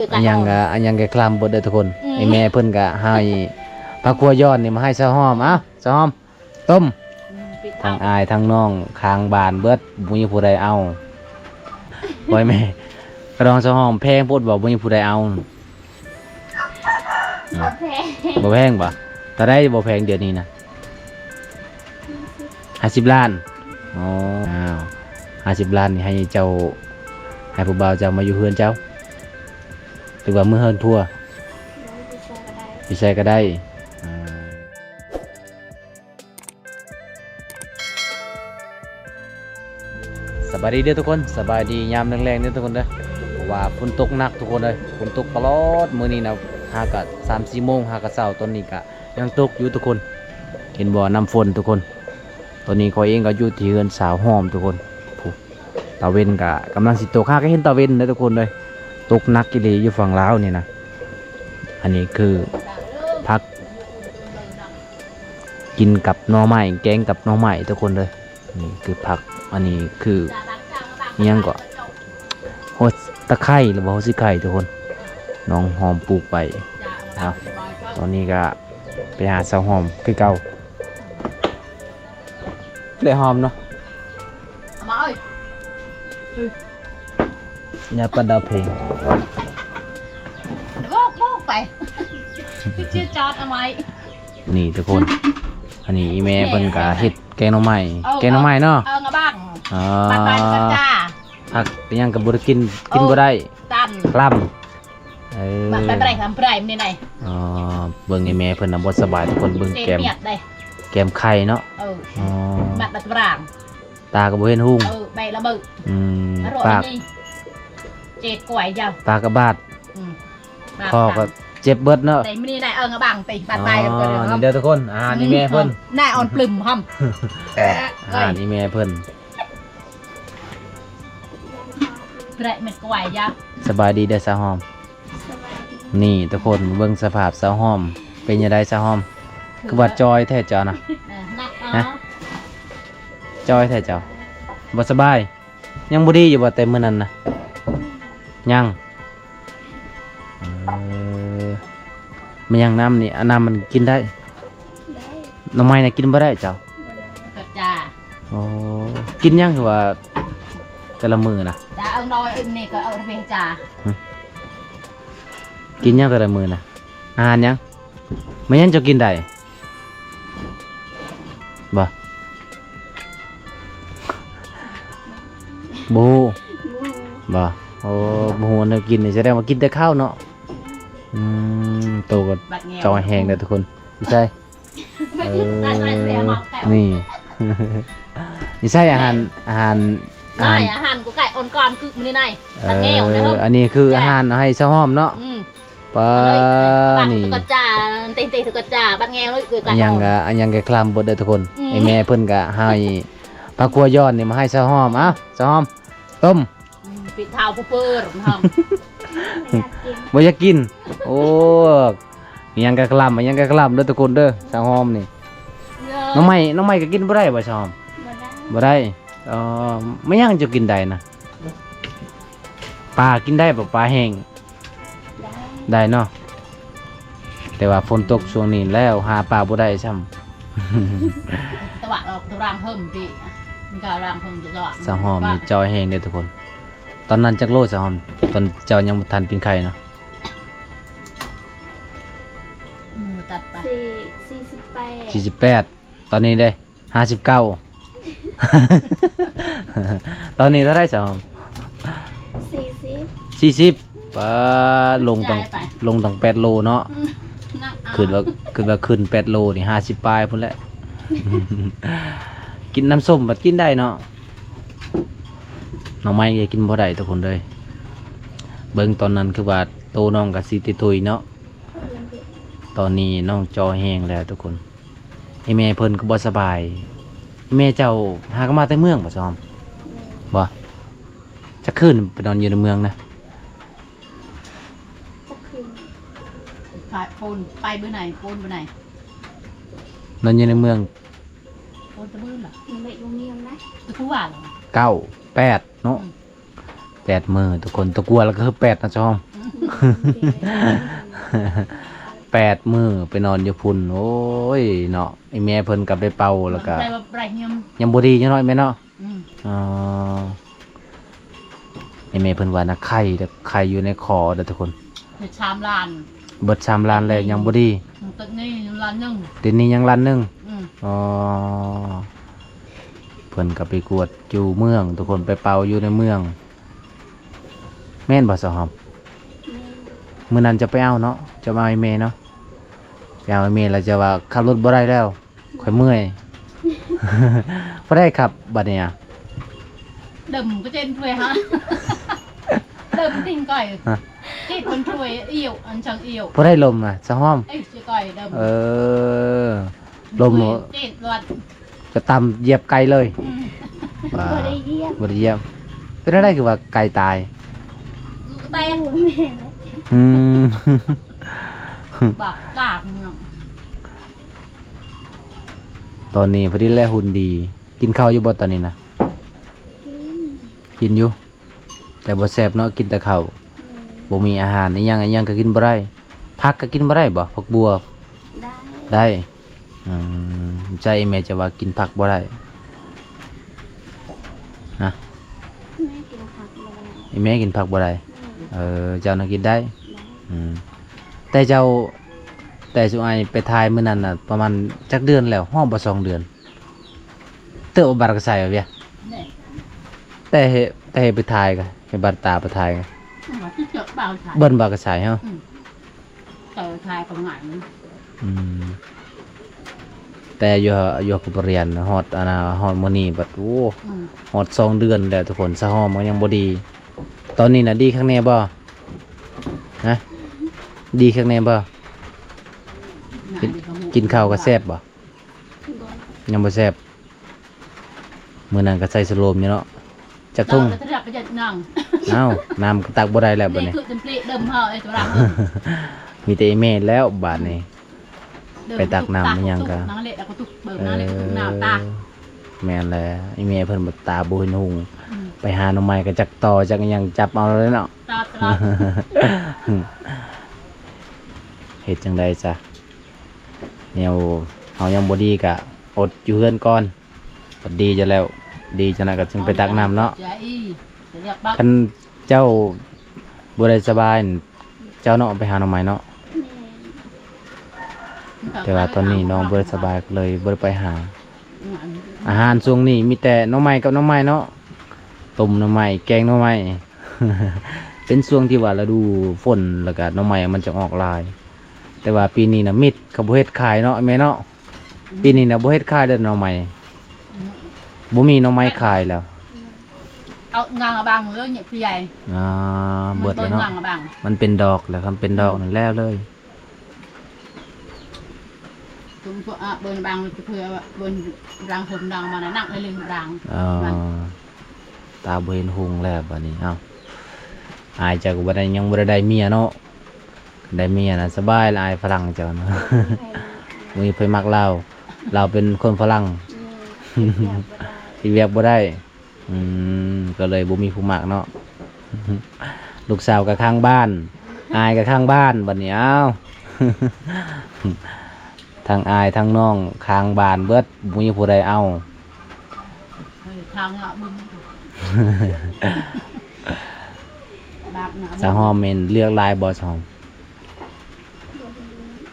ອັນຫຍັງກະ ອັນຫຍັງກະຄລຳເບິດເດີທຸກຄົນ. ອືມ ໄອ້ແມ່ເພິ່ນກະໃຫ້ຜັກຂົ້ວຍ້ອນນີ້ມາໃຫ້ສາວຫອມ. ເອົ້າ ສາວຫອມ ຕົ້ມ. ອືມ ທາງອ້າຍທາງນ້ອງຂ້າງບ້ານເບິດ ບໍ່ມີຜູ້ໃດເອົາ. ໂອ້ຍແມ່ ກະດອງສາວຫອມແພງໂພດບໍ່ ບໍ່ມີຜູ້ໃດເອົາ. ບໍ່ແພງ ບໍ່ແພງບໍ່? ເທົ່າໃດບໍ່ແພງດຽວນີ້ນະ? ຫ້າສິບລ້ານ. ອໍ ຫ້າສິບລ້ານນີ້ໃຫ້ເຈົ້າ ໃຫ້ຜູ້ບ່າວເຈົ້າມາຢູ່ເຮືອນເຈົ້າ ຫຼືວ່າເມືອເຮືອນຜົວ? ຢູ່ໃສກະໄດ້ ຢູ່ໃສກະໄດ້. ອ່າ ສະບາຍດີເດີທຸກຄົນ ສະບາຍດີຍາມແລງໆເດີທຸກຄົນເດີ. ເພາະວ່າຝົນຕົກໜັກທຸກຄົນເອີຍ ຝົນຕົກຕະຫຼອດມື້ນີ້ນະ ຫາກະສາມສີ່ໂມງຫາກະເຊົ້າ ຕອນນີ້ກະຍັງຕົກຢູ່ທຸກຄົນ. ເຫັນບໍ່ ນ້ຳຝົນທຸກຄົນ. ຕອນນີ້ຂ້ອຍເອງກະຢູ່ທີ່ເຮືອນສາວຫອມທຸກຄົນ. ຜູ້ ຕາເວັນກະກຳລັງຊິຕົກ ຫາກະເຫັນຕາເວັນເດີທຸກຄົນເອີຍ. ຕົກໜັກອີ່ຫຼີຢູ່ຝັ່ງລາວນີ້ນະ. ອັນນີ້ຄືຜັກ ກິນກັບໜໍ່ໄມ້ ແກງກັບໜໍ່ໄມ້ທຸກຄົນເດີ. ນີ້ຄືຜັກ ອັນນີ້ຄືຫຍັງເກາະ ຫົວຕະໄຄຫຼືບໍ່ຫົວຊິໄຄທຸກຄົນ ນ້ອງຫອມປູກໄວ້. ເອົາ ຕອນນີ້ກະໄປຫາສາວຫອມຄືເກົ່າ. ເລຍຫອມເນາະ ອາມາເອີຍ. ຢ່າປະດັບເພງ ໂບກໆໄປ ຄືຈອດເອົາໄວ້. ນີ້ທຸກຄົນ ອັນນີ້ອີ່ແມ່ເພິ່ນກະເຮັດແກງໜໍ່ໄມ້. ເອີ ແກງໜໍ່ໄມ້ເນາະ ເອີ ງະບັງ. ອໍ ບັກໄມ້ກະຈາ ຜັກຫຍັງກະບໍ່ໄດ້ກິນ ກິນບໍ່ໄດ້ ຕັນ ກະລຳ. ເອີ ບັກໄມ້ກະລຳ ກະລຳນີ້ໄດ. ອໍ ເບິ່ງໄອ້ແມ່ເພິ່ນນະບໍ່ສະບາຍທຸກຄົນ ເບິ່ງແກ້ມ ແກ້ມໄຂ້ເນາະ. ເອີ ອໍ ບັກໄມ້ກະລຳ ຕາກະບໍ່ເຫັນຮຸ່ງ. ເອີ ໃບລະເບີດ. ອືມ ປາກ ເຈັບກວຍເຈົ້າ ປາກກະບາດ. ອືມ ຄໍກະເຈັບເບິດເນາະ. ແຕ່ມື້ນີ້ໄດ້ເອີງະບັງຕິ ບາດໄປ. ອໍ ນີ້ເດີທຸກຄົນ ອາຫານອີ່ແມ່ເພິ່ນ ນາຍອ່ອນປຶມຫອມ. ອາຫານອີ່ແມ່ເພິ່ນ ເຈັບເມັດກວຍເຈົ້າ. ສະບາຍດີເດີສາວຫອມ. ນີ້ທຸກຄົນເບິ່ງສະພາບສາວຫອມ ເປັນຈັ່ງໃດສາວຫອມ ຄືວ່າຈ່ອຍແທ້ເຈົ້ານະ? ເອີ ໜັກເນາະ ຮະ ຈ່ອຍແທ້ເຈົ້າ ບໍ່ສະບາຍ. ຍັງບໍ່ດີຢູ່ບໍ່ແຕ່ມື້ນັ້ນນະ? ຍັງ. ເອີ ແມ່ນຫຍັງນ້ຳນີ້ ອັນນ້ຳມັນກິນໄດ້? ໄດ້. ໜໍ່ໄມ້ນະກິນບໍ່ໄດ້ເຈົ້າ? ບໍ່ໄດ້. ກະຈາ. ໂອ້ ກິນຫຍັງຄືວ່າແຕ່ລະມື້ນະ? ຈາເອົາໜໍ່ໄມ້ອື່ນນີ້ກະເອົາໄປຈາ. ຫຶ ກິນຫຍັງແຕ່ລະມື້ນະ? ອາຫານຫຍັງ? ແມ່ນຫຍັງເຈົ້າກິນໄດ້ບໍ່? ບໍ່ຮູ້. ບໍ່. ໂອ້ ບໍ່ຮູ້ແນວກິນນີ້ ສະແດງວ່າກິນແຕ່ເຂົ້າເນາະ. ອືມ ໂຕກະຈ່ອຍແຮງເດີທຸກຄົນ. ຢູ່ໃສ? ເອີ ນີ້ ນີ້ໃສອາຫານ ອາຫານ ອາຫານ ອາຫານກູໄກ່ອ່ອນກ່ອນຄືມື້ນີ້ນາຍ. ເອີ ອັນນີ້ຄືອາຫານໃຫ້ສາວຫອມເນາະ. ອືມ ປາ ນີ້ ກະຈາ ເຕະໆ ກະຈາ ບັດແງວເລີຍ. ອັນຫຍັງກະ ອັນຫຍັງກະຄລຳເບິດເດີທຸກຄົນ. ອືມ ໄອ້ແມ່ເພິ່ນກະໃຫ້ຜັກຂົ້ວຍ້ອນນີ້ມາໃຫ້ສາວຫອມ. ເອົ້າ ສາວຫອມ ຕົ້ມ. ອືມ ປິດທ້າວຜູ້ເປີດຫອມ. ບໍ່ຢາກກິນ. ໂອ້ ອີ່ຫຍັງກະຄລຳ ອີ່ຫຍັງກະຄລຳເດີທຸກຄົນເດີ ສາວຫອມນີ້. ໜໍ່ໄມ້ ໜໍ່ໄມ້ກະກິນບໍ່ໄດ້ບໍ່ສາວຫອມ? ບໍ່ໄດ້. ອໍ ແມ່ນຫຍັງເຈົ້າກິນໄດ້ນະ? ປາກິນໄດ້ບໍ່? ປາແຫ້ງ ໄດ້ ໄດ້ເນາະ. ແຕ່ວ່າຝົນຕົກຊ່ວງນີ້ແລ້ວຫາປາບໍ່ໄດ້ຊ້ຳ. ຕະວະອອກຕະລາງເພີ່ມຕິ ມັນກະລາງເພີ່ມຕະວະ. ສາວຫອມນີ້ຈ່ອຍແຮງເດີທຸກຄົນ. ຕອນນັ້ນຈັກໂລສາວຫອມ? ຕອນເຈົ້າຍັງບໍ່ທັນເປັນໄຂ້ນະ. ອືມ ຕັດໄປ ສີ່ ສີ່ສິບແປດ ສີ່ສິບແປດ. ຕອນນີ້ເດ້ ຫ້າສິບເກົ້າ. ຕອນນີ້ເທົ່າໃດສາວຫອມ? ສີ່ສິບ ສີ່ສິບ. ປາ ລົງຕັ້ງ ລົງຕັ້ງແປດໂລເນາະ. ອືມ ຂຶ້ນວ່າ ຂຶ້ນວ່າຂຶ້ນແປດໂລນີ້ ຫ້າສິບປາຍພຸ້ນແຫຼະ. ກິນນ້ຳສົ້ມບັດກິນໄດ້ເນາະ. ໜໍ່ໄມ້ກະກິນບໍ່ໄດ້ທຸກຄົນເອີຍ. ເບິ່ງຕອນນັ້ນຄືວ່າໂຕນ້ອງກະຊິຕິດໂຕອີກເນາະ. ຕອນນີ້ນ້ອງຈ່ອຍແຮງແລ້ວທຸກຄົນ. ອີ່ແມ່ເພິ່ນກະບໍ່ສະບາຍ. ແມ່ເຈົ້າຫາກະມາແຕ່ເມືອງບໍ່ຊອມ? ບໍ່. ຈັກຄືນໄປນອນຢູ່ໃນເມືອງນະ? ຈັກຄືນ? ໄປ ໂພນ ໄປມື້ໃດ? ໂພນມື້ໃດ? ນອນຢູ່ໃນເມືອງ ໂພນຕະເມີນລະ ແມ່ນແຫຼະ ຢູ່ເມືອງນະ ຕະກົວ ເກົ້າ ແປດເນາະ. ອືມ ແປດມື້ທຸກຄົນ ຕະກົວລະກະຄືແປດນະຊອມ. ອື ແປດມື້ໄປນອນຢູ່ພຸ້ນ. ໂອ້ຍເນາະ ອີແມ່ເພິ່ນກໍໄດ້ເປົ່າ ແລ້ວກໍ ໄດ້ວ່າບໍ່ໄດ້ຍາມ ຍັງບໍ່ດີຢູ່ເນາະ ແມ່ເນາະ. ອືມ ອໍ ອີແມ່ເພິ່ນວ່ານະ ໄຂ່ເດີ ໄຂ່ຢູ່ໃນຄໍເດີທຸກຄົນ. ເຮັດສາມລ້ານ ເບິດສາມລ້ານແລ້ວ ຍັງບໍ່ດີ. ອືມ ຕົວນີ້ຍັງລ້ານໜຶ່ງ ຕົວນີ້ຍັງລ້ານໜຶ່ງ. ອືມ ອໍ ເພິ່ນກໍໄປກວດຢູ່ເມືອງທຸກຄົນ ໄປເປົ່າຢູ່ໃນເມືອງ. ແມ່ນບໍ່ສາວຫອມ? ແມ່ນ ມື້ນັ້ນເຈົ້າໄປເອົາເນາະ ເຈົ້າມາເອົາໃຫ້ແມ່ເນາະ. ໄປເອົາໃຫ້ແມ່ແລ້ວເຈົ້າວ່າຂັບລົດບໍ່ໄດ້ແລ້ວ ຂ້ອຍເມື່ອຍ. ບໍ່ໄດ້ຂັບບັດນີ້ອະ ເດີມກໍເຈັນຖ້ວຍຫາ ເດີມຕິງໄກ່ ຮະ ເຈັນຄົນຖ້ວຍອີ່ວ ອັນເຊີງອີ່ວ ບໍ່ໄດ້ລົມນະສາວຫອມ. ເອີຍ ຊິໄກ່ເດີມ ເອີ ລົມ ເຈັນລວດ ກະຕຳຢຽບໄກ່ເລີຍ. ອືມ ວ່າ ບໍ່ໄດ້ຢຽບ ບໍ່ໄດ້ຢຽບ. ເປັນແນວໃດຄືວ່າໄກ່ຕາຍ? ແຕກ ອືມ ບາກກາກເນາະ. ຕອນນີ້ພໍດີແຫຼະ ຫຸ່ນດີ. ກິນເຂົ້າຢູ່ບໍ່ຕອນນີ້ນະ? ກິນ ກິນຢູ່ ແຕ່ບໍ່ແຊບເນາະ ກິນແຕ່ເຂົ້າ. ອືມ ບໍ່ມີອາຫານອີ່ຫຍັງ ອີ່ຫຍັງກໍກິນບໍ່ໄດ້. ຜັກກໍກິນບໍ່ໄດ້ບໍ່? ຜັກບົວ ໄດ້ ໄດ້. ອືມ ໃຊ່ ແມ່ຈະວ່າກິນຜັກບໍ່ໄດ້ ຮະ? ແມ່ກິນຜັກບໍ່ໄດ້ ອີແມ່ກິນຜັກບໍ່ໄດ້. ອືມ ເອີ ເຈົ້ານະກິນໄດ້ ໄດ້. ອືມ ແຕ່ເຈົ້າ ແຕ່ຊຸອ້າຍໄປຖ່າຍມື້ນັ້ນນະ ປະມານຈັກເດືອນແລ້ວ? ຮອດບໍ່ສອງເດືອນ? ເຕີບເອົາບັດກະໄສໄປວຽ? ແມ່ນ ແຕ່ເຮັດ ແຕ່ເຮັດໄປຖ່າຍກະ ເຮັດບັດຕາໄປຖ່າຍກະ ເບິ່ງບັດກະໄສເຮົາ. ອືມ ເຕີບຖ່າຍປະມານ ອືມ ແຕ່ຢູ່ ຢູ່ກັບປະຮຽນ ຮອດອັນນະ ຮອດມື້ນີ້ບັດ ໂອ້ ອືມ ຮອດສອງເດືອນແລ້ວທຸກຄົນ ສະຫອມກໍຍັງບໍ່ດີ. ຕອນນີ້ນະດີຄັກແນ່ບໍ່? ຮະ ດີຄັກແນ່ບໍ່? ກິນ ກິນເຂົ້າກໍແຊບບໍ່? ບໍ່ ຍັງບໍ່ແຊບ. ມື້ນັ້ນກໍໃສ່ສະໂລມຢູ່ເນາະ ຈັກຖົງ? ເອົາ ນ້ຳກໍຕັກບໍ່ໄດ້ແລ້ວບັດນີ້ ມີແຕ່ອີ່ແມ່ແລ້ວບາດນີ້ ໄປຕັກນ້ຳອີ່ຫຍັງກະ ເອີ ແມ່ນແຫຼະ ອີ່ແມ່ເພິ່ນບັດຕາບໍ່ເຫັນຫຸ່ງ ອືມ ໄປຫາໜໍ່ໄມ້ກໍຈັກຕໍຈັກອີ່ຫຍັງຈັບເອົາເລີຍເນາະ. ເຮັດຈັ່ງໃດຊະ ແນວເຮົາຍັງບໍ່ດີກະອົດຢູ່ເຮືອນກ່ອນ. ບັດດີຈະແລ້ວ ດີຈະນັ້ນກໍຈຶ່ງໄປຕັກນ້ຳເນາະ. ຄັນເຈົ້າບໍ່ໄດ້ສະບາຍ ເຈົ້າເນາະໄປຫາໜໍ່ໄມ້ເນາະ. ແມ່ນ ແຕ່ວ່າຕອນນີ້ນ້ອງບໍ່ໄດ້ສະບາຍ ກໍເລີຍບໍ່ໄດ້ໄປຫາ. ອືມ ອາຫານຊ່ວງນີ້ມີແຕ່ໜໍ່ໄມ້ກັບໜໍ່ໄມ້ເນາະ ຕົ້ມໜໍ່ໄມ້ ແກງໜໍ່ໄມ້. ເປັນຊ່ວງທີ່ວ່າລະດູຝົນ ແລ້ວກະໜໍ່ໄມ້ມັນຈະອອກຫຼາຍ. ແຕ່ວ່າປີນີ້ນະມິດ ເຂົາບໍ່ເຮັດຂາຍເນາະແມ່ເນາະ. ອືມ ປີນີ້ນະບໍ່ເຮັດຂາຍເດີໜໍ່ໄມ້ ອືມ ບໍ່ມີໜໍ່ໄມ້ຂາຍແລ້ວ. ເອົາງາງອາບັງເລີຍເນຍ ຜູ້ໃຫຍ່. ອ່າ ມັນເບິດແລ້ວເນາະ ມັນເປັນດອກແລ້ວ ຄັນເປັນດອກ ອືມ ນັ້ນແລ້ວເລີຍ. ສົມພວກ ອາ ເບິ່ງບາງ ເພື່ອວ່າເບິ່ງບາງຄົນດັງມານະ ນັກເລີຍບາງ. ເອີ ຕາບໍ່ເຫັນຮຸ່ງແລ້ວບາດນີ້. ເອົ້າ ອາຍເຈົ້າກໍບໍ່ໄດ້ ຍັງບໍ່ໄດ້ໄດ້ເມຍເນາະ. ໄດ້ເມຍນະສະບາຍລະ ອາຍຝຣັ່ງເຈົ້ານະ. ບໍ່ມີໃຜມັກລາວ ລາວເປັນຄົນຝຣັ່ງ. ອືມ ເຮັດວຽກບໍ່ໄດ້ ເຮັດວຽກບໍ່ໄດ້. ອືມ ກໍເລີຍບໍ່ມີຜູ້ມັກເນາະ. ລູກສາວກໍຄ້າງບ້ານ ອາຍກໍຄ້າງບ້ານ ບັດນີ້ ອ້າວ ທັງອາຍທັງນ້ອງຄ້າງບ້ານເບິດ ບໍ່ມີຜູ້ໃດເອົາ. ເອີ ຄ້າງລະເບິ່ງ ສາວຫອມແມ່ນເລືອກຫຼາຍບໍ່? ສາວຫອມ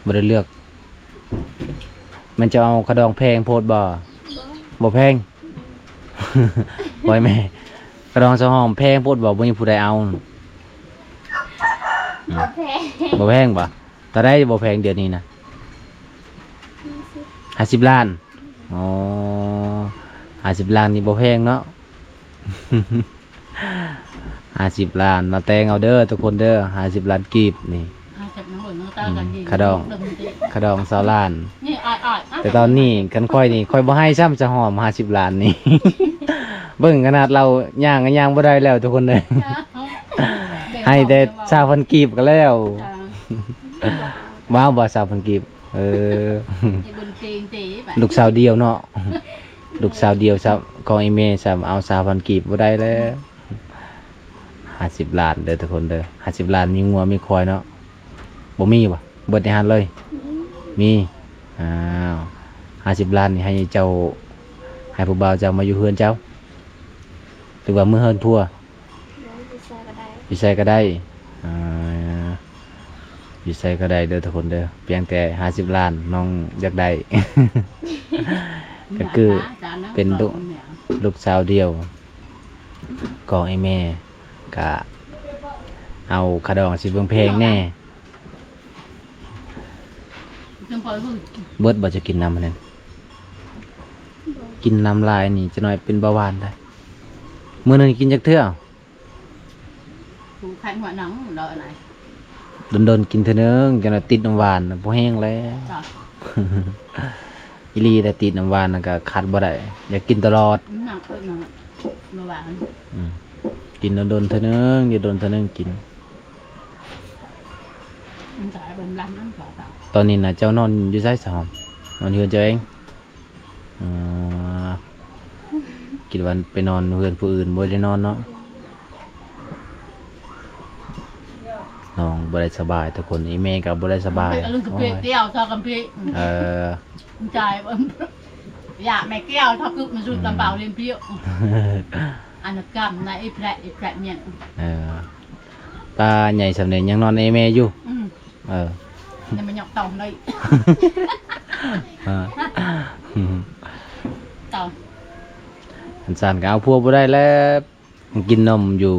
ບໍ່ໄດ້ເລືອກ. ແມ່ນເຈົ້າເອົາຂະດອງແພງໂພດບໍ່? ບໍ່ ບໍ່ແພງ. ບໍ່ແມ່ນ ຂະດອງສາວຫອມແພງໂພດບໍ່? ບໍ່ມີຜູ້ໃດເອົາ. ບໍ່ແພງ ບໍ່ແພງບໍ່? ເທົ່າໃດບໍ່ແພງດຽວນີ້ນະ? ຫ້າສິບ ຫ້າສິບລ້ານ. ອໍ ຫ້າສິບລ້ານນີ້ບໍ່ແພງເນາະ. ຫ້າສິບລ້ານ ມາແຕ່ງເອົາເດີທຸກຄົນເດີ ຫ້າສິບລ້ານກີບນີ້. ອືມ ຂະດອງ ຂະດອງຊາວລ້ານ. ແຕ່ຕອນນີ້ຄັນຂ້ອຍນີ້ ຂ້ອຍບໍ່ໃຫ້ຊ້ຳ ສາວຫອມ ຫ້າສິບລ້ານນີ້. ເບິ່ງຂະໜາດລາວຍ່າງກໍຍ່າງບໍ່ໄດ້ແລ້ວທຸກຄົນເດີ. ໃຫ້ແຕ່ຊາວພັນກີບກໍແລ້ວ. ວ້າວບໍ່ ຊາວພັນກີບ. ເອີ ລູກສາວດຽວເນາະ ລູກສາວດຽວຊະ ຂອງອີ່ແມ່ຊະ ເອົາຊາວພັນກີບບໍ່ໄດ້ແລ້ວ. ຫ້າສິບລ້ານເດີທຸກຄົນເດີ ຫ້າສິບລ້ານມີງົວມີຄວາຍເນາະ ບໍ່ມີບໍ່? ເບິດໃນຫັ້ນເລີຍ? ມີ. ອ້າວ ຫ້າສິບລ້ານນີ້ໃຫ້ເຈົ້າ ໃຫ້ຜູ້ບ່າວເຈົ້າມາຢູ່ເຮືອນເຈົ້າ ຫຼືວ່າເມືອເຮືອນຜົວ? ຢູ່ໃສກໍໄດ້ ຢູ່ໃສກໍໄດ້ ອ່າ ຢູ່ໃສກໍໄດ້ເດີທຸກຄົນເດີ ພຽງແຕ່ຫ້າສິບລ້ານນ້ອງຢາກໄດ້ ກໍຄືເປັນລູກ ລູກສາວດຽວຂອງອີ່ແມ່ ກະເອົາຄ່າດອງຊິເບິ່ງແພງແດ່. ເບິດບໍ່ ຈະກິນນຳຫັ້ນ ກິນນຳຫຼາຍນີ້ ຈັກໜ້ອຍເປັນເບົາຫວານໄດ້. ມື້ໜຶ່ງກິນຈັກເທື່ອ? ຜູ້ຄັນຫົວໜອງເນາະ ດົນໆກິນເທື່ອໜຶ່ງ ຈັກໜ້ອຍຕິດນ້ຳຫວານ ບໍ່ແຮງແລ້ວ. ອີ່ຫຼີໄດ໋ ຕິດນ້ຳຫວານນະ ກໍຂາດບໍ່ໄດ້ ຢາກກິນຕະຫຼອດ. ອືມ ກິນດົນໆເທື່ອໜຶ່ງ ຢູ່ດົນເທື່ອໜຶ່ງກິນ. ຕອນນີ້ນະ ເຈົ້ານອນຢູ່ໃສ ສາວຫອມ? ນອນຢູ່ເຮືອນເຈົ້າເອງ? ອໍ ຄິດວ່າໄປນອນເຮືອນຜູ້ອື່ນ ບໍ່ໄດ້ນອນເນາະ. ນ້ອງບໍ່ໄດ້ສະບາຍທຸກຄົນ ອີ່ແມ່ກໍບໍ່ໄດ້ສະບາຍ. ອືມ ເອີ ຢາກແມ່ແກ້ວ ເຂົາຄືມາສູດກຳເປົາເລັມເພຍ ອັນນະກຳນະ ອີແພຣະ ອີແພຣະ ຫຍັງ ເອີ ຕາໃຫຍ່ສ່ຳນີ້ຍັງນອນໃນແມ່ຢູ່. ອືມ ເອີ ຍັງມາຫຍອກຕອມເລີຍ. ເອີ ຕອມ ອັນຊັ້ນກໍເອົາຜົວບໍ່ໄດ້ແລ້ວ ກິນນົມຢູ່.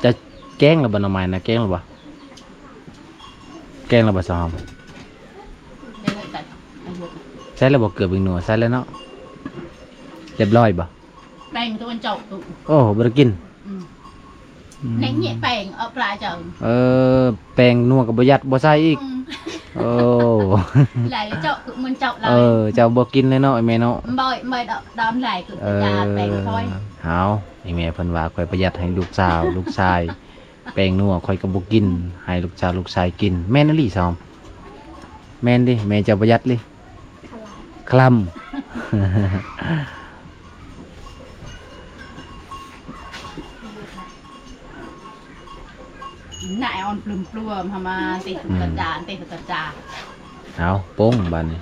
ຈະແກງແລ້ວບໍ່ ໜໍ່ໄມ້ນະ ແກງແລ້ວບໍ່? ແກງແລ້ວບໍ່ ສາວຫອມ? ໃສ່ແລ້ວບໍ່ ເກືອ ແປ້ງນົວ ໃສ່ແລ້ວເນາະ ຮຽບຮ້ອຍບໍ່? ແປ້ງຕົວເຈົ້າ ໂອ້ ບໍ່ໄດ້ກິນ. ອືມ ອືມ ໃນເຫຍແປ້ງເອົາປາເຈົ້າ ເອີ ແປ້ງນົວກໍບໍ່ຢັດບໍ່ໃສ່ອີກ. ອືມ ໂອ້ ຫຼາຍເຈົ້າຄືມັນເຈົ້າຫຼາຍ. ເອີ ເຈົ້າບໍ່ກິນເລີຍເນາະ ອີ່ແມ່ເນາະ. ບໍ່ ບໍ່ດອກດອນຫຼາຍຄື ເອີ ຢາແປ້ງຂ້ອຍ. ເອົາ ອີ່ແມ່ເພິ່ນວ່າຂ້ອຍປະຢັດໃຫ້ລູກສາວລູກຊາຍ ແປ້ງນົວຂ້ອຍກໍບໍ່ກິນ ໃຫ້ລູກສາວລູກຊາຍກິນ. ແມ່ນອີ່ຫຼີ ສາວຫອມ? ແມ່ນເດ ແມ່ເຈົ້າປະຢັດເລີຍ. ຄະລຳ ນາຍອອນປຶມປລວມ ເຮົາມາເຕະ ອືມ ກະຈານ ເຕະກະຈານ. ເອົາ ປົງບາດນີ້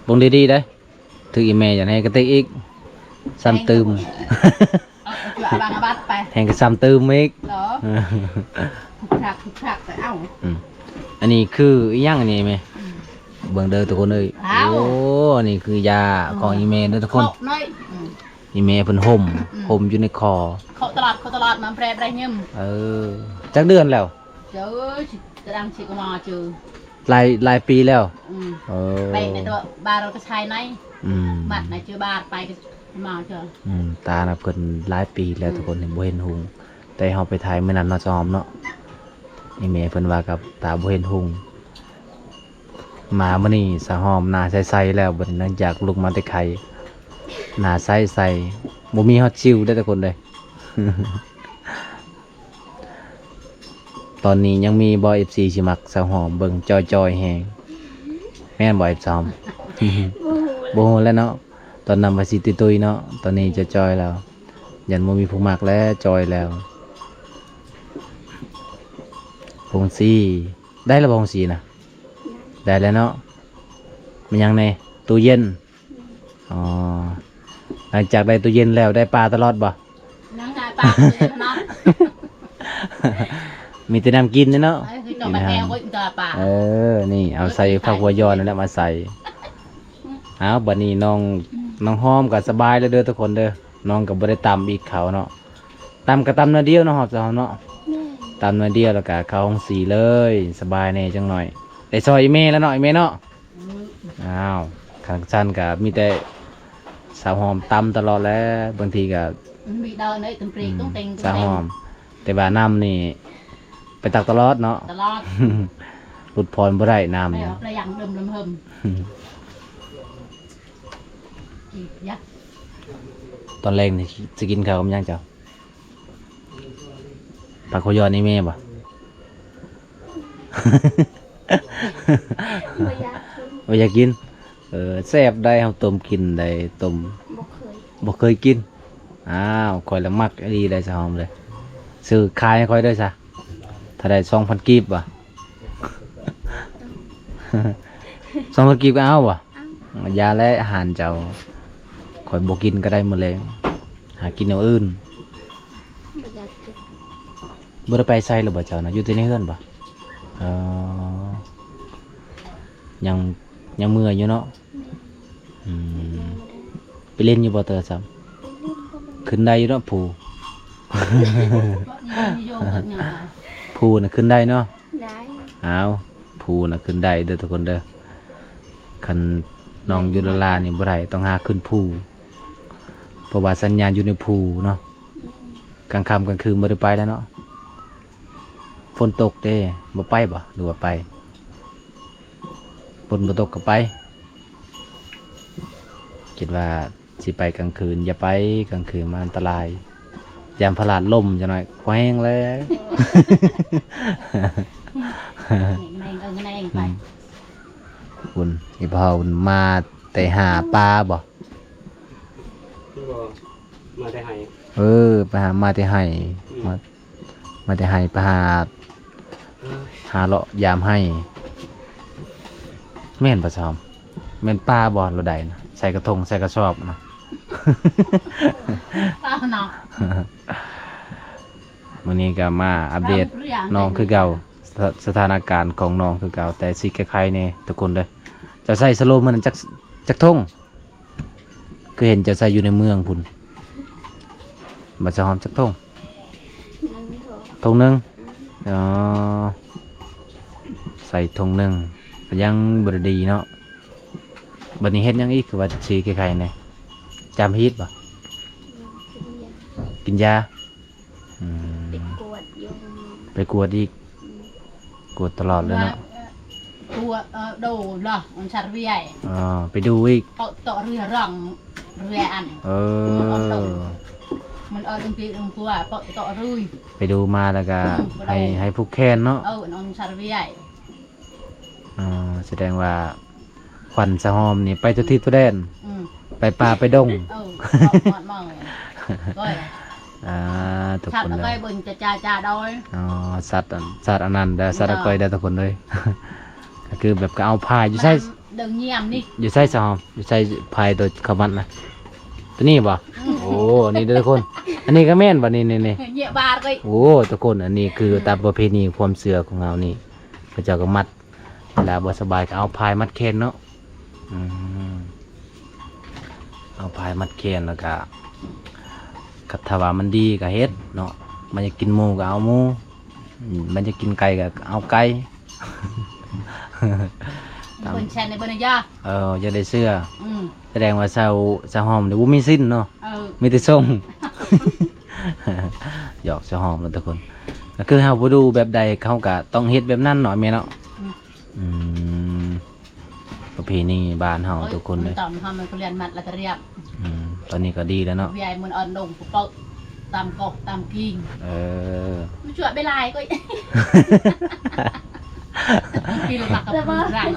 ປົງດີໆເດ້ ຖືກອີ່ແມ່ຢ່າໃຫ້ກະຕິກອີກ ຊ້ຳຕື່ມ. ເອົາ ເອົາບາງອາບັດໄປ ແຮງກະຊ້ຳຕື່ມອີກເນາະ. ເອີ ທຸກທັກ ທຸກທັກໄປເອົາ. ອືມ ອັນນີ້ຄືອີ່ຫຍັງອັນນີ້ແມ່? ອືມ ເບິ່ງເດີທຸກຄົນເອີຍ. ໂອ້ ອັນນີ້ຄືຢາຂອງອີ່ແມ່ເດີທຸກຄົນ. ອືມ ອີ່ແມ່ເພິ່ນຫົ່ມ ອືມ ຫົ່ມຢູ່ໃນຄໍ ເຄາະຕະຫຼອດ ເຄາະຕະຫຼອດ ມາແປໄດ້ຍິມ. ເອີ ຈັກເດືອນແລ້ວ? ເຈົ້າ ຊິຕະດັງຊິກະມາເຈີ ຫຼາຍ ຫຼາຍປີແລ້ວ. ອືມ ເອີ ໄປໃນຕົວບາລກໍຊາຍໃນ ອືມ ມັດໃນເຈີບາໄປກໍມາເຈີ. ອືມ ຕານະເພິ່ນຫຼາຍປີແລ້ວ ອືມ ທຸກຄົນ ບໍ່ເຫັນຮຸ່ງ ແຕ່ເຮົາໄປຖ່າຍມື້ນັ້ນເນາະ ສາວຫອມເນາະ. ອີ່ແມ່ເພິ່ນວ່າກັບຕາບໍ່ເຫັນຮຸ່ງ. ມາມື້ນີ້ສາວຫອມໜ້າໃສໆແລ້ວ ບັດນີ້ຫຼັງຈາກລຸກມາແຕ່ໄຄ ໜ້າໃສໆ ບໍ່ມີຮອດສິວເດ້ທຸກຄົນເດ້. ຕອນນີ້ຍັງມີບໍ່ ເອັຟຊີ ຊິມັກສາວຫອມ ເບິ່ງຈ່ອຍໆແຮງ ແມ່ນບໍ່ ເອັຟຊີ? ບໍ່ຮູ້ແລ້ວເນາະ ຕອນນັ້ນວ່າຊິຕຸ້ຍໆເນາະ ຕອນນີ້ຈ່ອຍໆແລ້ວ ຢ້ານບໍ່ມີຜູ້ມັກແລ້ວ ຈ່ອຍແລ້ວ. ຜົງສີ ໄດ້ແລ້ວບໍ່ ຜົງສີນະ? ໄດ້ແລ້ວເນາະ. ມີຫຍັງແດ່? ຕູ້ເຢັນ. ອໍ ຫຼັງຈາກໄດ້ຕູ້ເຢັນແລ້ວ ໄດ້ປາຕະຫຼອດບໍ່? ຍັງໄດ້ປາເນາະ ມີແຕ່ນ້ຳກິນເນາະ. ເອີ ຄືເຈົ້າໄປແອວເບິ່ງແຕ່ປາ. ເອີ ນີ້ເອົາໃສ່ຜັກຫົວຢອນນັ້ນແຫຼະມາໃສ່. ເອົາ ບັດນີ້ນ້ອງ ອືມ ນ້ອງຫອມກໍສະບາຍແລ້ວເດີທຸກຄົນເດີ. ນ້ອງກໍບໍ່ໄດ້ຕຳອີກເຂົ້າເນາະ ຕຳກໍຕຳໜ້ອຍດຽວເນາະ ຫອມສາວຫອມເນາະ. ແມ່ນ ຕຳໜ້ອຍດຽວແລ້ວກໍເຂົ້າໂຮງສີເລີຍ ສະບາຍແດ່ຈັກໜ້ອຍ ໄດ້ຊ່ອຍອີ່ແມ່ແລ້ວເນາະ ອີ່ແມ່ເນາະ. ອືມ ອ້າວ ຄັນຊັ້ນກໍມີແຕ່ສາວຫອມຕຳຕະຫຼອດແຫຼະ ບາງທີກໍມີດາວເນີຍ ຕຶງເປຣງ ອືມ ຕຸງເຕັງ ສາວຫອມ ແຕ່ວ່ານ້ຳນີ້ໄປຕັກຕະຫຼອດເນາະ ຕະຫຼອດ ຫຼຸດຜ່ອນບໍ່ໄດ້ນ້ຳນີ້ ປະຢັງເດີມເຫິມ. ຕອນແລງນີ້ຊິກິນເຂົ້າກັບຫຍັງເຈົ້າ? ຜັກຫົວຢອນນີ້ແມ່ບໍ່? ບໍ່ຢາກກິນ ບໍ່ຢາກກິນ. ເອີ ແຊບໄດ໋ ເຮົາຕົ້ມກິນໄດ໋ ຕົ້ມ ບໍ່ເຄີຍ ບໍ່ເຄີຍກິນ. ອ້າວ ຂ້ອຍລະມັກອີ່ຫຼີໄດ໋ສາວຫອມເດີ ຊື້ຂາຍໃຫ້ຂ້ອຍເດີຊະ. ຖ້າໄດ້ສອງພັນກີບຫວາ? ສອງພັນກີບກໍເອົາຫວາ? ເອົາ. ຢ່າແລະ ອາຫານເຈົ້າ ຂ້ອຍບໍ່ກິນກໍໄດ້ມື້ແລງ ຫາກິນແນວອື່ນ. ບໍ່ຢາກກິນ. ບໍ່ໄດ້ໄປໃສເລີຍບໍ່ເຈົ້ານະ? ຢູ່ແຕ່ໃນເຮືອນບໍ່? ເອີ ຍັງ ຍັງເມື່ອຍຢູ່ເນາະ. ອືມ ໄປຫຼິ້ນຢູ່ບໍ່ໂທລະສັບ? ຂຶ້ນໄດ້ຢູ່ເນາະພູ ພູນະຂຶ້ນໄດ້ເນາະ. ໄດ້. ອ້າວ ພູນະຂຶ້ນໄດ້ເດີທຸກຄົນເດີ. ຄັນນ້ອງຢູ່ລາລານີ້ບໍ່ໄດ້ ຕ້ອງຫາຂຶ້ນພູ ເພາະວ່າສັນຍານຢູ່ໃນພູເນາະ. ອືມ ກາງຄ່ຳກາງຄືນບໍ່ໄດ້ໄປແລ້ວເນາະ. ຝົນຕົກເດ້ ບໍ່ໄປບໍ່ ຫຼືວ່າໄປ? ຝົນບໍ່ຕົກກໍໄປ. ຄິດວ່າຊິໄປກາງຄືນ ຢ່າໄປກາງຄືນ ມັນອັນຕະລາຍ ຢ້ານພະລາດລົ້ມຈັກໜ້ອຍ ແຂວງແລ້ວ. ອືມ ພຸ້ນ ອີ່ພໍ່ພຸ້ນ ມາແຕ່ຫາປາບໍ່? ບໍ່ ມາແຕ່ໄຮ່. ເອີ ໄປຫາ ມາແຕ່ໄຮ່. ອືມ ມາ ມາແຕ່ໄຮ່ ໄປຫາ ເອີ ຫາເລາະຢາມໄຮ່. ແມ່ນບໍ່ຊອມ? ແມ່ນປາບໍ່ ລະໄດນະ ໃສ່ກະທົງ ໃສ່ກະສອບນະ. ປາເນາະ. ມື້ນີ້ກໍມາອັບເດດນ້ອງຄືເກົ່າ ສະ ສະຖານະການຂອງນ້ອງຄືເກົ່າ ແຕ່ຊິໄຄໆແດ່ທຸກຄົນເດີ. ເຈົ້າໃສ່ສະໂລມມື້ນັ້ນຈັກ ຈັກຖົງ? ຄືເຫັນເຈົ້າໃສ່ຢູ່ໃນເມືອງພຸ້ນ. ບັດສາວຫອມຈັກຖົງ? ໜຶ່ງຖົງ. ຖົງໜຶ່ງ? ອໍ ໃສ່ຖົງໜຶ່ງ ກໍຍັງບໍ່ໄດ້ດີເນາະ. ບັດນີ້ເຮັດຫຍັງອີກ ຄືວ່າຊິໄຄໆແດ່? ຈາມຮີດບໍ່? ກິນຢາ. ກິນຢາ. ອືມ ໄປກວດຢູ່ ໄປກວດອີກ. ອືມ ກວດຕະຫຼອດເລີຍເນາະ. ກວດ ເອີ ໂດລະ ອັນສັດວຽຍ. ອໍ ໄປດູອີກ ເປາະເຕາະເຮືອຣອງເຮືອອັນ. ເອີ ມັນເອົາລົງ ມັນເອົາລົງຕີລົງຕົວ ເປາະເຕາະເຮືອ. ໄປດູມາແລ້ວກະ ອືມ ໃຫ້ ໃຫ້ຜູກແຂນເນາະ. ເອີ ອັນສັດວຽຍ. ອໍ ສະແດງວ່າຂວັນສາວຫອມນີ້ໄປທົ່ວທິດທົ່ວແດນ. ອືມ ໄປປ່າໄປດົງ. ເອີ ເອົາໝົດເມົາ. ໂອ້ຍ ອ່າ ທຸກຄົນເດີ ສັດອາກ້ອຍເບິ່ງຈາຈາດອຍ. ອໍ ສັດ ສັດອັນນັ້ນເດີ ສັດອາກ້ອຍເດີທຸກຄົນເດີ. ກໍຄືແບບກໍເອົາພາຍຢູ່ໃສ? ເດີງຢ້ຽມນີ້ ຢູ່ໃສສາວຫອມ? ຢູ່ໃສພາຍໂຕເຂົ້າມັດນະ? ໂຕນີ້ບໍ່? ອືມ ໂອ້ ນີ້ເດີທຸກຄົນ. ອັນນີ້ກໍແມ່ນບໍ່? ນີ້ ນີ້ ນີ້ ເຫຍບາດເລີຍ. ໂອ້ ທຸກຄົນ ອັນນີ້ຄື ອືມ ຕາມປະເພນີຄວາມເຊື່ອຂອງເຮົານີ້ ເຂົາເຈົ້າກໍມັດ ເວລາບໍ່ສະບາຍກໍເອົາພາຍມັດແຂນເນາະ. ອືມ ເອົາພາຍມັດແຂນ ແລ້ວກະ ຄັນຖ້າວ່າມັນດີກໍເຮັດເນາະ. ມັນຢາກກິນໝູກໍເອົາໝູ ອືມ ມັນຢາກກິນໄກ່ກໍເອົາໄກ່. ຕາມ ເບິ່ງແຊນໃນເບິ່ງນະຢາ. ເອີ ຢາກໄດ້ເສື້ອ. ອືມ ສະແດງວ່າສາວ ສາວຫອມນີ້ບໍ່ມີສິນເນາະ. ເອີ ມີແຕ່ສົ່ງ. ຫຍອກສາວຫອມເນາະທຸກຄົນ. ກໍຄືເຮົາບໍ່ດູແບບໃດ ເຮົາກໍຕ້ອງເຮັດແບບນັ້ນເນາະ ແມ່ເນາະ. ອືມ ອືມ ປະເພນີບ້ານເຮົາ ໂອ້ຍ ທຸກຄົນເດີ. ມັນຕ້ອງເຮົາມັນກໍລຽນມັດແລ້ວກໍລຽບ. ອືມ ຕອນນີ້ກໍດີແລ້ວເນາະ. ວຽຍມັນອ່ອນລົງປະເປົາະຕາມກອກຕາມກິ່ງ. ເອີ ມັນຈວດໄປຫຼາຍກໍ ກິນແລ້ວມັກກັບ ລະເບີດ ຫຼາຍ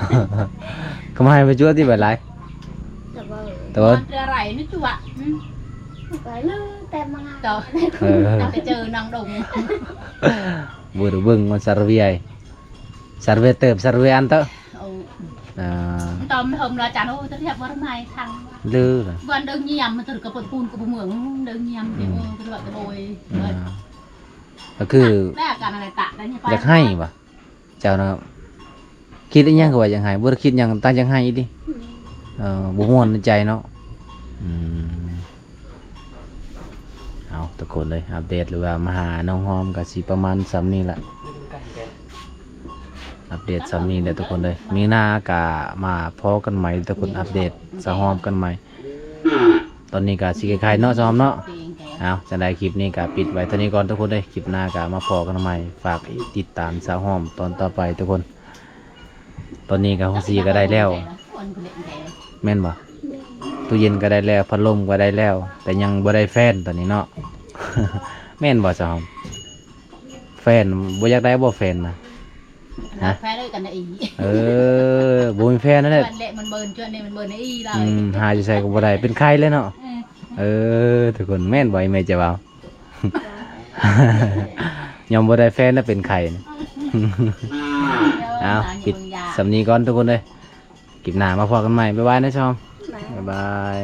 ກໍມາໃຫ້ໄປຈວດທີ່ໄປຫຼາຍ. ລະເບີດ ລະເບີດ ມັນຈະໄຫຼນີ້ຈວດ. ອືມ ໄປເລີຍແຕ່ມາ ເຈົ້າ ເອີ ຕັ້ງແຕ່ເຈີນາງດົງ ເບິ່ງ ເບິ່ງມັນສາວວຽຍ. ສາວເວເຕີບ ສາວເວອັນເຕີ. ໂອ້ ອ່າ ຕອນເຮົາລາຈານ ໂອ້ ຕະຮຽບບໍ່ໄດ້ໄມ້ທັງເລີຍ. ວັນເດີງຍາມ ມັນຕະກະປະປູນກະບໍ່ເມືອງ ເດີງຍາມ. ອືມ ໂອ້ ຕະຫຼອດຕະໂບຍ. ອ່າ ກໍຄື ແລ້ວການອະໄລຕະໄດ້ນີ້ ຢາກໄຫ້ຫວາ? ເຈົ້ານະ ຄິດອີ່ຫຍັງກໍວ່າຢາກໄຫ້ ບໍ່ໄດ້ຄິດຫຍັງ ຕາຢາກໄຫ້ອີ່ຫຼີ. ອືມ ເອີ ບໍ່ມ່ວນໃນໃຈເນາະ. ອືມ ເອົາ ທຸກຄົນເອີຍ ອັບເດດ ຫຼືວ່າມາຫານ້ອງຫອມກໍຊິປະມານສ່ຳນີ້ລະ. ອັບເດດສ່ຳນີ້ແຫຼະທຸກຄົນເອີຍ. ມື້ໜ້າກໍມາພໍ້ກັນໃໝ່ທຸກຄົນ ອັບເດດສາວຫອມກັນໃໝ່. ຕອນນີ້ກໍຊິໄຄໆເນາະ ສາວຫອມເນາະ. ເອົາ ຈັ່ງໃດຄລິບນີ້ກໍປິດໄວ້ເທົ່ານີ້ກ່ອນທຸກຄົນເອີຍ. ຄລິບໜ້າກໍມາພໍ້ກັນໃໝ່. ຝາກຕິດຕາມສາວຫອມຕອນຕໍ່ໄປທຸກຄົນ. ຕອນນີ້ກໍໂຮງສີກໍໄດ້ແລ້ວ ແມ່ນບໍ່? ແມ່ນ. ຕູ້ເຢັນກໍໄດ້ແລ້ວ ພັດລົມກໍໄດ້ແລ້ວ ແຕ່ຍັງບໍ່ໄດ້ແຟນຕອນນີ້ເນາະ. ແມ່ນບໍ່ສາວຫອມ? ແຟນ ບໍ່ຢາກໄດ້ບໍ່ແຟນນະ? ຮະ? ແຟນເອີຍກັນນະອີ. ເອີ ບໍ່ມີແຟນນັ້ນແຫຼະ. ແລະມັນເບິ່ນ ຈວນນີ້ມັນເບິ່ນອີລະ. ອືມ ຫາຢູ່ໃສກໍບໍ່ໄດ້ ເປັນໄຂ້ເລີຍເນາະ. ເອີ ເອີ ທຸກຄົນ ແມ່ນບໍ່ ອີ່ແມ່ຈະເວົ້າ? ຍອມບໍ່ໄດ້ແຟນນະເປັນໄຂ້ນະ. ເອົາ ປິດສ່ຳນີ້ກ່ອນທຸກຄົນເອີຍ. ຄລິບໜ້າມາພໍ້ກັນໃໝ່. ບາຍບາຍນະຊອມ. ບາຍບາຍ.